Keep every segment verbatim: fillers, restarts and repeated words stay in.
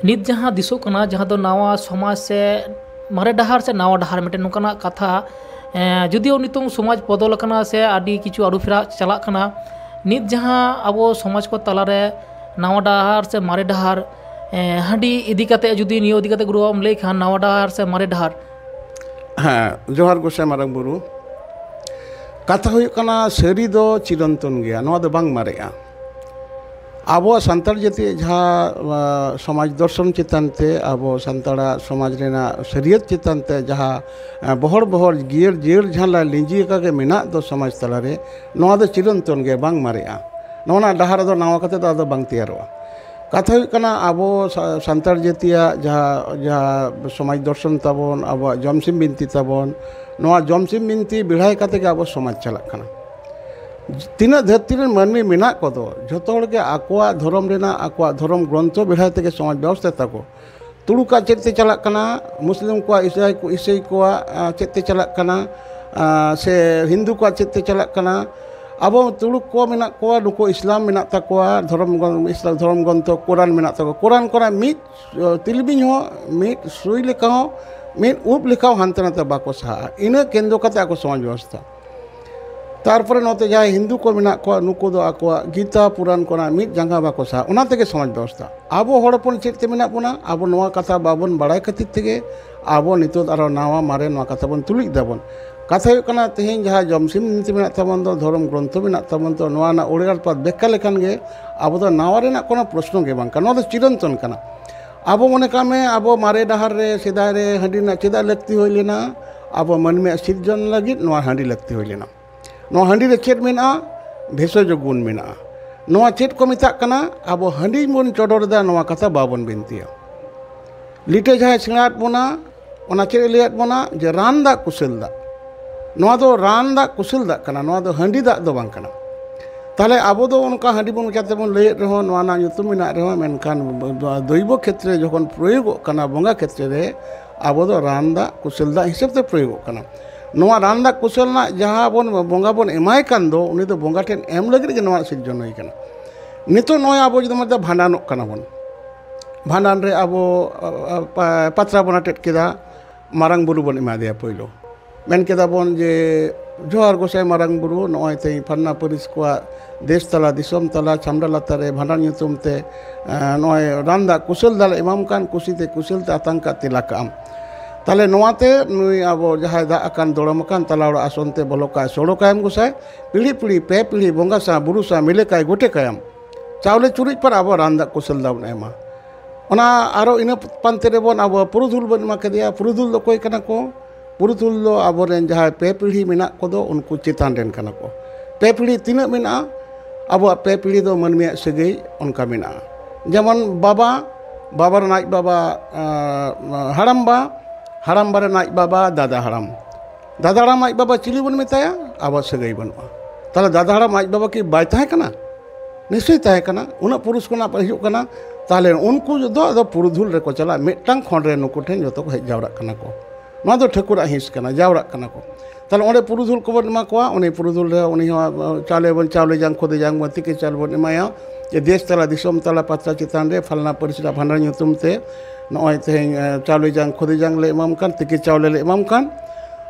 ᱱᱤᱛ ᱡᱟᱦᱟᱸ ᱫᱤᱥᱚᱜ ᱠᱟᱱᱟ, ᱡᱟᱦᱟᱸ ᱫᱚ ᱱᱟᱣᱟ ᱥᱚᱢᱟᱡᱽ ᱥᱮ ᱢᱟᱨᱮ ᱰᱟᱦᱟᱨ ᱥᱮ ᱱᱟᱣᱟ ᱰᱟᱦᱟᱨ, ᱢᱤᱫᱴᱮᱱ ᱱᱚᱝᱠᱟᱱᱟᱜ ᱠᱟᱛᱷᱟ, ᱮᱸ, ᱡᱩᱫᱤᱭᱳ ᱱᱤᱛᱚᱝ ᱥᱚᱢᱟᱡᱽ ᱵᱚᱫᱚᱞ ᱟᱠᱟᱱᱟ ᱥᱮ ᱟᱹᱰᱤ ᱠᱤᱪᱷᱩ ᱟᱹᱨᱩ ᱯᱷᱮᱨᱟᱣ ᱪᱟᱞᱟᱜ ᱠᱟᱱᱟ, ᱱᱤᱛ ᱡᱟᱦᱟᱸ ᱟᱵᱚ ᱥᱚᱢᱟᱡᱽ ᱠᱚ ᱛᱟᱞᱟᱨᱮ ᱱᱟᱣᱟ ᱰᱟᱦᱟᱨ ᱥᱮ ᱢᱟᱨᱮ ᱰᱟᱦᱟᱨ, ᱮᱸ, ᱦᱟᱺᱰᱤ ᱤᱫᱤ ᱠᱟᱛᱮ ᱡᱩᱫᱤ ᱱᱤᱭᱟᱹ ᱤᱫᱤ ᱠᱟᱛᱮ ᱜᱩᱨᱩ ᱵᱟᱵᱟᱢ ᱞᱟᱹᱭ ᱠᱷᱟᱱ, ᱱᱟᱣᱟ ᱰᱟᱦᱟᱨ ᱥᱮ ᱢᱟᱨᱮ ᱰᱟᱦᱟᱨ᱾ ᱦᱮᱸ, ᱡᱚᱦᱟᱨ ᱜᱚᱸᱥᱟᱭ ᱢᱟᱨᱟᱝ ᱵᱩᱨᱩ᱾ ᱠᱟᱛᱷᱟ ᱦᱩᱭᱩᱜ ᱠᱟᱱᱟ, ᱥᱟᱹᱨᱤ ᱫᱚ ᱪᱤᱨᱚᱱᱛᱚᱱ ᱜᱮᱭᱟ, ᱱᱚᱣᱟ ᱫᱚ ᱵᱟᱝ ᱢᱟᱨᱮᱜᱼᱟ᱾ ᱟᱵᱚᱣᱟᱜ ᱥᱟᱱᱛᱟᱲ ᱡᱟᱹᱛᱤᱭᱟᱜ ᱡᱟᱦᱟᱸ, ᱟ, ᱥᱚᱢᱟᱡᱽ ᱫᱚᱨᱥᱚᱱ ᱪᱮᱛᱟᱱ ᱛᱮ, ᱟᱵᱚ ᱥᱟᱱᱛᱟᱲᱟᱜ ᱥᱚᱢᱟᱡᱽ ᱨᱮᱱᱟᱜ ᱥᱟᱹᱨᱤᱭᱟᱹᱛ ᱪᱮᱛᱟᱱ ᱛᱮ ᱡᱟᱦᱟᱸ, ᱟ, ᱵᱚᱦᱚᱲ ᱵᱚᱦᱚᱲ ᱡᱤᱭᱟᱹᱲ ᱡᱤᱭᱟᱹᱲ ᱡᱟᱦᱟᱸ ᱞᱟ-, ᱞᱤᱸᱡᱤ ᱟᱠᱟ ᱜᱮ ᱢᱮᱱᱟᱜ ᱫᱚ ᱥᱚᱢᱟᱡᱽ ᱛᱟᱞᱟᱨᱮ, ᱱᱚᱣᱟ ᱫᱚ ᱪᱤᱨᱚᱱᱛᱚᱱ ᱜᱮ ᱵᱟᱝ ᱢᱟᱨᱮᱜᱼᱟ᱾ ᱱᱚᱣᱟ ᱰᱟᱦᱟᱨ ᱫᱚ ᱱᱟᱣᱟ ᱠᱟᱛᱮ ᱫᱚ ᱟᱫᱚ ᱵᱟᱝ ᱛᱮᱭᱟᱨᱚᱜᱼᱟ᱾ ᱠᱟᱛᱷᱟ ᱦᱩᱭᱩᱜ ᱠᱟᱱᱟ, ᱟᱵᱚ ᱥᱟ-, ᱥᱟᱱᱛᱟᱲ ᱡᱟᱹᱛᱤᱭᱟᱜ ᱡᱟᱦᱟᱸ, ᱡᱟᱦᱟᱸ ᱥᱚᱢᱟᱡᱽ ᱫᱚᱨᱥᱚᱱ ᱛᱟᱵᱚᱱ, ᱟᱵᱚᱣᱟᱜ ᱡᱚᱢ ᱥᱤᱢ ᱵᱤᱱᱛᱤ ᱛᱟᱵᱚᱱ, ᱱᱚᱣᱟ ᱡᱚᱢ ᱥᱤᱢ ᱵᱤᱱᱛᱤ ᱵᱮᱲᱦᱟᱭ ᱠᱟᱛᱮ ᱜᱮ ᱟᱵᱚ ᱥᱚᱢᱟᱡᱽ ᱪᱟᱞᱟᱜ ᱠᱟᱱᱟ᱾ ᱛᱤᱱᱟᱹᱜ ᱫᱷᱟᱹᱨᱛᱤ ᱨᱮᱱ ᱢᱟᱹᱱᱢᱤ ᱢᱮᱱᱟᱜ ᱠᱚᱫᱚ, ᱡᱷᱚᱛᱚ ᱦᱚᱲ ᱜᱮ ᱟᱠᱚᱣᱟᱜ ᱫᱷᱚᱨᱚᱢ ᱨᱮᱱᱟᱜ, ᱟᱠᱚᱣᱟᱜ ᱫᱷᱚᱨᱚᱢ ᱜᱨᱚᱱᱛᱷᱚ ᱵᱮᱲᱦᱟᱭ ᱛᱮᱜᱮ ᱥᱚᱢᱟᱡᱽ ᱵᱮᱵᱚᱥᱛᱷᱟ ᱛᱟᱠᱚ᱾ ᱛᱩᱲᱩᱠᱟᱜ ᱪᱮᱫ ᱛᱮ ᱪᱟᱞᱟᱜ ᱠᱟᱱᱟ, ᱢᱩᱥᱞᱤᱢ ᱠᱚᱣᱟᱜ, ᱤᱥᱟᱹᱭ ᱠᱚ, ᱤᱥᱟᱹᱭ ᱠᱚᱣᱟᱜ, ᱟ, ᱪᱮᱫ ᱛᱮ ᱪᱟᱞᱟᱜ ᱠᱟᱱᱟ, ᱟ, ᱥᱮ ᱦᱤᱱᱫᱩ ᱠᱚᱣᱟᱜ ᱪᱮᱫ ᱛᱮ ᱪᱟᱞᱟᱜ ᱠᱟᱱᱟ, ᱟᱵᱚ ᱛᱩᱲᱩᱠ ᱠᱚ ᱢᱮᱱᱟᱜ ᱠᱚᱣᱟ, ᱱᱩᱠᱩ ᱤᱥᱞᱟᱢ ᱢᱮᱱᱟᱜ ᱛᱟᱠᱚᱣᱟ, ᱫᱷᱚᱨᱚᱢ ᱜᱨᱚᱱ-, ᱤᱥᱞᱟᱢ ᱫᱷᱚᱨᱚᱢ ᱜᱨᱚᱱᱛᱷᱚ ᱠᱳᱨᱟᱱ ᱢᱮᱱᱟᱜ ᱛᱟᱠᱚᱣᱟ᱾ ᱠᱳᱨᱟᱱ ᱠᱷᱚᱱᱟᱜ ᱢᱤᱫ, ᱟ, ᱛᱤᱞᱢᱤᱧ ᱦᱚᱸ, ᱢᱤᱫ ᱥᱩᱭ ᱞᱮᱠᱟ ᱦᱚᱸ, ᱢᱤᱫ ᱩᱵ ᱞᱮᱠᱟ ᱦᱚᱸ ᱦᱟᱱᱛᱮ ᱱᱟᱛᱮ ᱵᱟᱠᱚ ᱥᱟᱦᱟᱜᱼᱟ᱾ ᱤᱱᱟᱹ ᱠᱮᱱᱫᱨᱚ ᱠᱟᱛᱮ ᱟᱠᱚ ᱥᱚᱢᱟᱡᱽ ᱵᱮᱵᱚᱥᱛᱷᱟ᱾ ᱛᱟᱨᱯᱚᱨᱮ ᱱᱚᱛᱮ ᱡᱟᱦᱟᱸᱭ ᱦᱤᱱᱫᱩ ᱠᱚ ᱢᱮᱱᱟᱜ ᱠᱚᱣᱟ, ᱱᱩᱠᱩ ᱫᱚ ᱟᱠᱚᱣᱟᱜ ᱜᱤᱛᱟ ᱯᱩᱨᱟᱱ ᱠᱷᱚᱱᱟᱜ ᱢᱤᱫ ᱡᱟᱸᱜᱟ ᱵᱟᱠᱚ ᱥᱟᱦᱟᱜᱼᱟ᱾ ᱚᱱᱟ ᱛᱮᱜᱮ ᱥᱚᱢᱟᱡᱽ ᱵᱮᱵᱚᱥᱛᱷᱟ᱾ ᱟᱵᱚ ᱦᱚᱲ ᱦᱚᱯᱚᱱ ᱪᱮᱫ ᱛᱮ ᱢᱮᱱᱟᱜ ᱵᱚᱱᱟ? ᱟᱵᱚ ᱱᱚᱣᱟ ᱠᱟᱛᱷᱟ ᱵᱟᱵᱚᱱ ᱵᱟᱲᱟᱭ ᱠᱷᱟᱹᱛᱤᱨ ᱛᱮᱜᱮ ᱟᱵᱚ ᱱᱤᱛᱚᱜ ᱟᱨᱚ ᱱᱟᱣᱟ ᱢᱟᱨᱮ ᱱᱚᱣᱟ ᱠᱟᱛᱷᱟ ᱵᱚᱱ ᱛᱩᱞᱩᱡ ᱫᱟᱵᱚᱱ᱾ ᱠᱟᱛᱷᱟ ᱦᱩᱭᱩᱜ ᱠᱟᱱᱟ, ᱛᱮᱦᱮᱧ ᱡᱟᱦᱟᱸ ᱡᱚᱢᱥᱤᱢ ᱵᱤᱱᱛᱤ ᱢᱮᱱᱟᱜ ᱛᱟᱵᱚᱱ ᱫᱚ, ᱫᱷᱚᱨᱚᱢ ᱜᱨᱚᱱᱛᱷᱚ ᱢᱮᱱᱟᱜ ᱛᱟᱵᱚᱱ ᱫᱚ, ᱱᱚᱣᱟ ᱨᱮᱱᱟᱜ ᱚᱲᱮᱜᱟᱲ ᱯᱟᱛ ᱵᱮᱠᱠᱷᱟ ᱞᱮᱠᱷᱟᱱ ᱜᱮ ᱟᱵᱚ ᱫᱚ ᱱᱟᱣᱟ ᱨᱮᱱᱟᱜ ᱠᱳᱱᱳ ᱯᱨᱚᱥᱱᱚ ᱜᱮ ᱵᱟᱝ ᱠᱟᱱᱟ᱾ ᱱᱚᱣᱟ ᱫᱚ ᱪᱤᱨᱚᱱᱛᱚᱱ ᱠᱟᱱᱟ᱾ ᱟᱵᱚ ᱢᱚᱱᱮ ᱠᱟᱜ ᱢᱮ, ᱟᱵᱚ ᱢᱟᱨᱮ ᱰᱟᱦᱟᱨ ᱨᱮ, ᱥᱮᱫᱟᱭ ᱨᱮ ᱦᱟᱺᱰᱤ ᱨᱮᱱᱟᱜ ᱪᱮᱫᱟᱜ ᱞᱟᱹᱠᱛᱤ ᱦᱩᱭ ᱞᱮᱱᱟ? ᱟᱵᱚ ᱢᱟᱹᱱᱢᱤᱭᱟᱜ ᱥᱤᱨᱡᱚᱱ ᱞᱟᱹᱜᱤᱫ ᱱᱚᱣᱟ ᱦᱟᱺᱰᱤ ᱞᱟᱹᱠᱛᱤ ᱦᱩᱭ ᱞᱮᱱᱟ᱾ ᱱᱚᱣᱟ ᱦᱟᱺᱰᱤ ᱨᱮ ᱪᱮᱫ ᱢᱮᱱᱟᱜᱼᱟ? ᱵᱷᱮᱥᱚᱡᱚ ᱜᱩᱱ ᱢᱮᱱᱟᱜᱼᱟ᱾ ᱱᱚᱣᱟ ᱪᱮᱫ ᱠᱚ ᱢᱮᱛᱟᱜ ᱠᱟᱱᱟ? ᱟᱵᱚ ᱦᱟᱺᱰᱤ ᱵᱚᱱ ᱪᱚᱰᱚᱨ ᱮᱫᱟ, ᱱᱚᱣᱟ ᱠᱟᱛᱷᱟ ᱵᱟᱵᱚᱱ ᱵᱤᱱᱛᱤᱭᱟ᱾ ᱞᱤᱴᱟᱹ ᱡᱟᱦᱟᱸᱭ ᱥᱮᱬᱟᱣᱟᱫ ᱵᱚᱱᱟ, ᱚᱱᱟ ᱪᱮᱫ ᱮ ᱞᱟᱹᱭᱟᱫ ᱵᱚᱱᱟ? ᱡᱮ ᱨᱟᱱ ᱫᱟᱜ ᱠᱩᱥᱟᱹᱞ ᱫᱟᱜ᱾ ᱱᱚᱣᱟ ᱫᱚ ᱨᱟᱱ ᱫᱟᱜ ᱠᱩᱥᱟᱹᱞ ᱫᱟᱜ ᱠᱟᱱᱟ, ᱱᱚᱣᱟ ᱫᱚ ᱦᱟᱺᱰᱤ ᱫᱟᱜ ᱫᱚ ᱵᱟᱝ ᱠᱟᱱᱟ᱾ ᱛᱟᱦᱞᱮ ᱟᱵᱚ ᱫᱚ ᱚᱱᱠᱟ ᱦᱟᱺᱰᱤ ᱵᱚᱱ ᱢᱚᱪᱟ ᱛᱮᱵᱚᱱ ᱞᱟᱹᱭᱮᱫ ᱨᱮᱦᱚᱸ, ᱱᱚᱣᱟ ᱨᱮᱱᱟᱜ ᱧᱩᱛᱩᱢ ᱢᱮᱱᱟᱜ ᱨᱮᱦᱚᱸ, ᱢᱮᱱᱠᱷᱟᱱ ᱫᱚᱭᱵᱚ ᱠᱷᱮᱛᱨᱮ ᱡᱚᱠᱷᱚᱱ ᱯᱨᱚᱭᱳᱜᱚᱜ ᱠᱟᱱᱟ, ᱵᱚᱸᱜᱟ ᱠᱷᱮᱛᱨᱮ ᱨᱮ, ᱟᱵᱚ ᱫᱚ ᱨᱟᱱ ᱫᱟᱜ ᱠᱩᱥᱟᱹᱞ ᱫᱟᱜ ᱦᱤᱥᱟᱹᱵ ᱛᱮ ᱯᱨᱚᱭᱳᱜᱚᱜ ᱠᱟᱱᱟ᱾ ᱱᱚᱣᱟ ᱨᱟᱱ ᱫᱟᱜ ᱠᱩᱥᱟᱹᱞ ᱨᱮᱱᱟᱜ ᱡᱟᱦᱟᱸ ᱵᱚᱱ ᱵᱚᱸᱜᱟ ᱵᱚᱱ ᱮᱢᱟᱭ ᱠᱟᱱ ᱫᱚ, ᱩᱱᱤ ᱫᱚ ᱵᱚᱸᱜᱟ ᱴᱷᱮᱱ ᱮᱢ ᱞᱟᱹᱜᱤᱫ ᱜᱮ ᱱᱚᱣᱟ ᱥᱤᱨᱡᱚᱱ ᱦᱩᱭ ᱠᱟᱱᱟ᱾ ᱱᱤᱛᱚᱜ ᱱᱚᱜᱼᱚᱭ ᱟᱵᱚ ᱡᱩᱫᱤ ᱢᱟᱱᱮ ᱵᱷᱟᱸᱰᱟᱱᱚᱜ ᱠᱟᱱᱟ ᱵᱚᱱ, ᱵᱷᱟᱸᱰᱟᱱ ᱨᱮ ᱟᱵᱚ ᱟ, ᱟ, ᱯᱟ- ᱯᱟᱛᱲᱟ ᱵᱚᱱ ᱟᱴᱮᱫ ᱠᱮᱫᱟ, ᱢᱟᱨᱟᱝ ᱵᱩᱨᱩ ᱵᱚᱱ ᱮᱢᱟ ᱫᱮᱭᱟ ᱯᱳᱭᱞᱳ᱾ ᱢᱮᱱ ᱠᱮᱫᱟ ᱵᱚᱱ ᱡᱮ, "ᱡᱚᱦᱟᱨ ᱜᱚᱸᱥᱟᱭ ᱢᱟᱨᱟᱝ ᱵᱩᱨᱩ, ᱱᱚᱜᱼᱚᱭ ᱛᱮᱦᱮᱧ ᱯᱷᱟᱨᱱᱟ ᱯᱟᱹᱨᱤᱥ ᱠᱚᱣᱟᱜ ᱫᱮᱥ ᱛᱟᱞᱟ ᱫᱤᱥᱚᱢ ᱛᱟᱞᱟ ᱪᱷᱟᱢᱰᱟ ᱞᱟᱛᱟᱨ ᱨᱮ ᱵᱷᱟᱸᱰᱟᱱ ᱧᱩᱛᱩᱢ ᱛᱮ ᱮᱸ, ᱱᱚᱜᱼᱚᱭ ᱨᱟᱱ ᱫᱟᱜ ᱠᱩᱥᱟᱹᱞ ᱫᱟᱜ ᱞᱮ ᱮᱢᱟᱢ ᱠᱟᱱ, ᱠᱩᱥᱤ ᱛᱮ ᱠᱩᱥᱟᱹᱞ ᱛᱮ ᱟᱛᱟᱝ ᱠᱟᱜ ᱛᱮᱞᱟ ᱠᱟᱜ ᱟᱢ᱾ ᱛᱟᱦᱞᱮ ᱱᱚᱣᱟ ᱛᱮ ᱱᱩᱭ ᱟᱵᱚ ᱡᱟᱦᱟᱸᱭ ᱫᱟᱜ ᱟᱠᱟᱱ ᱫᱚᱲᱚᱢ ᱟᱠᱟᱱ ᱛᱟᱞᱟ ᱚᱲᱟᱜ ᱟᱥᱚᱱ ᱛᱮ ᱵᱚᱞᱚ ᱠᱟᱜᱼᱟᱭ, ᱥᱚᱲᱚ ᱠᱟᱭᱟᱢ ᱜᱚᱸᱥᱟᱭ, ᱯᱤᱲᱦᱤ ᱯᱤᱲᱦᱤ ᱯᱮ ᱯᱤᱲᱦᱤ ᱵᱚᱸᱜᱟ ᱥᱟᱶ ᱵᱩᱨᱩ ᱥᱟᱶ ᱢᱤᱞᱮ ᱠᱟᱭ ᱜᱚᱴᱮ ᱠᱟᱭᱟᱢ᱾ ᱪᱟᱣᱞᱮ ᱪᱩᱨᱩᱡ ᱯᱟᱨ ᱟᱵᱚ ᱨᱟᱱ ᱫᱟᱜ ᱠᱩᱥᱟᱹᱞ ᱫᱟᱜ ᱵᱚᱱ ᱮᱢᱟ᱾ ᱚᱱᱟ ᱟᱨᱚ ᱤᱱᱟᱹ ᱯᱟᱱᱛᱮ ᱨᱮᱵᱚᱱ ᱟᱵᱚ ᱯᱩᱨᱩᱫᱷᱩᱞ ᱵᱚᱱ ᱮᱢᱟ ᱠᱮᱫᱮᱭᱟ᱾ ᱯᱩᱨᱩᱫᱷᱩᱞ ᱫᱚ ᱚᱠᱚᱭ ᱠᱟᱱᱟ ᱠᱚ? ᱯᱩᱨᱩᱫᱷᱩᱞ ᱫᱚ ᱟᱵᱚᱨᱮᱱ ᱡᱟᱦᱟᱸᱭ ᱯᱮ ᱯᱤᱲᱦᱤ ᱢᱮᱱᱟᱜ ᱠᱚᱫᱚ ᱩᱱᱠᱩ ᱪᱮᱛᱟᱱ ᱨᱮᱱ ᱠᱟᱱᱟ ᱠᱚ᱾ ᱯᱮ ᱯᱤᱲᱦᱤ ᱛᱤᱱᱟᱹᱜ ᱢᱮᱱᱟᱜᱼᱟ? ᱟᱵᱚᱣᱟᱜ ᱯᱮ ᱯᱤᱲᱦᱤ ᱫᱚ ᱢᱟᱹᱱᱢᱤᱭᱟᱜ ᱥᱟᱹᱜᱟᱹᱭ ᱚᱱᱠᱟ ᱢᱮᱱᱟᱜᱼᱟ᱾ ᱡᱮᱢᱚᱱ ᱵᱟᱵᱟ, ᱵᱟᱵᱟ ᱨᱮᱱ ᱟᱡ ᱵᱟᱵᱟ, ᱟᱸ, ᱦᱟᱲᱟᱢᱵᱟ, ᱦᱟᱲᱟᱢᱵᱟ ᱨᱮᱱ ᱟᱡ ᱵᱟᱵᱟ ᱫᱟᱫᱟ ᱦᱟᱲᱟᱢ, ᱫᱟᱫᱟ ᱦᱟᱲᱟᱢ ᱟᱡ ᱵᱟᱵᱟ ᱪᱤᱞᱤ ᱵᱚᱱ ᱢᱮᱛᱟᱭᱟ? ᱟᱵᱚᱣᱟᱜ ᱥᱟᱹᱜᱟᱹᱭ ᱵᱟᱹᱱᱩᱜᱼᱟ᱾ ᱛᱟᱦᱞᱮ ᱫᱟᱫᱟ ᱦᱟᱲᱟᱢ ᱟᱡ ᱵᱟᱵᱟ ᱠᱤ ᱵᱟᱭ ᱛᱟᱦᱮᱸ ᱠᱟᱱᱟ? ᱱᱤᱥᱪᱚᱭ ᱛᱟᱦᱮᱸ ᱠᱟᱱᱟ᱾ ᱩᱱᱟᱹᱜ ᱯᱩᱨᱩᱥ ᱠᱷᱚᱱᱟᱜ ᱦᱤᱡᱩᱜ ᱠᱟᱱᱟ, ᱛᱟᱦᱞᱮ ᱩᱱᱠᱩ ᱫᱚ ᱟᱫᱚ ᱯᱩᱨᱩᱫᱷᱩᱞ ᱨᱮᱠᱚ ᱪᱟᱞᱟᱜᱼᱟ, ᱢᱤᱫᱴᱟᱝ ᱠᱷᱚᱸᱰ ᱨᱮ ᱱᱩᱠᱩ ᱴᱷᱮᱱ ᱡᱚᱛᱚ ᱠᱚ ᱦᱮᱡ ᱡᱟᱣᱨᱟᱜ ᱠᱟᱱᱟ ᱠᱚ᱾ ᱱᱚᱣᱟ ᱫᱚ ᱴᱷᱟᱹᱠᱩᱨᱟᱜ ᱦᱤᱸᱥ ᱠᱟᱱᱟ, ᱡᱟᱣᱨᱟᱜ ᱠᱟᱱᱟ ᱠᱚ᱾ ᱛᱟᱦᱞᱮ ᱚᱸᱰᱮ ᱯᱩᱨᱩᱫᱷᱩᱞ ᱠᱚᱵᱚᱱ ᱮᱢᱟ ᱠᱚᱣᱟ, ᱩᱱᱤ ᱯᱩᱨᱩᱫᱷᱩᱞ ᱨᱮ ᱩᱱᱤ ᱦᱚᱸ, ᱟᱸ, ᱪᱟᱣᱞᱮ ᱵᱚᱱ, ᱪᱟᱣᱞᱮ ᱡᱟᱝ ᱠᱷᱚᱫᱮ ᱡᱟᱝ ᱵᱚᱱ ᱛᱤᱠᱤ ᱪᱟᱣᱞᱮ ᱵᱚᱱ ᱮᱢᱟᱭᱟ, ᱡᱮ ᱫᱮᱥ ᱛᱟᱞᱟ ᱫᱤᱥᱚᱢ ᱛᱟᱞᱟ ᱯᱟᱛᱲᱟ ᱪᱮᱛᱟᱱ ᱨᱮ ᱯᱷᱟᱞᱱᱟ ᱯᱟᱹᱨᱤᱥ ᱨᱮᱱᱟᱜ ᱵᱷᱟᱸᱰᱟᱱ ᱧᱩᱛᱩᱢ ᱛᱮ ᱱᱚᱜᱼᱚᱭ ᱛᱮᱦᱮᱧ, ᱟᱸ, ᱪᱟᱣᱞᱮ ᱡᱟᱝ ᱠᱷᱚᱫᱮ ᱡᱟᱝ ᱞᱮ ᱮᱢᱟᱢ ᱠᱟᱱ, ᱛᱤᱠᱤ ᱪᱟᱣᱞᱮ ᱞᱮ ᱮᱢᱟᱢ ᱠᱟᱱ᱾